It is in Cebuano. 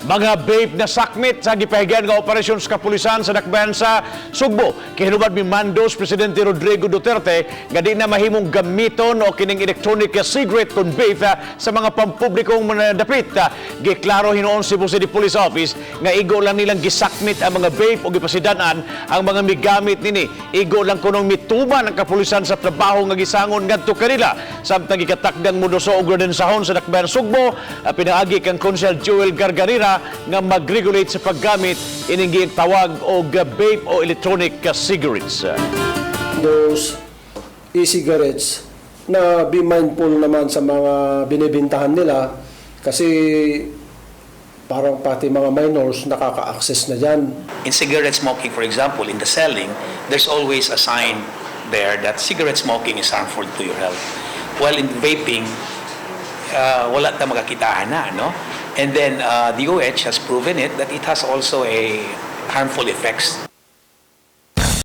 Mga vape na sakmit sa gipahigyan nga operasyon sa kapulisan sa dakbayan sa Sugbo. Kihinubad mimando si Presidente Rodrigo Duterte nga di na mahimong gamiton o kining electronic cigarette kon vape sa mga pampublikong manadapit. Giklaro hinuon Cebu City Police Office nga igo lang nilang gisakmit ang mga vape o gipasidanan ang mga migamit nini. Igo lang kunong mituman ang kapulisan sa trabaho nga gisangon ngadto kanila. Samtang gikatakdang muduso og ordinansahon sa dakbayan Sugbo, pinaagi kang Konsehal Joel Garganera nga mag-regulate sa paggamit ining tawag og vape o electronic cigarettes. Those e-cigarettes na be mindful naman sa mga binibintahan nila kasi parang pati mga minors nakaka-access na dyan. In cigarette smoking, for example, in the selling, there's always a sign there that cigarette smoking is harmful to your health. While in vaping, wala ta makakitaan na, no? And then DOH has proven it that it has also a harmful effects.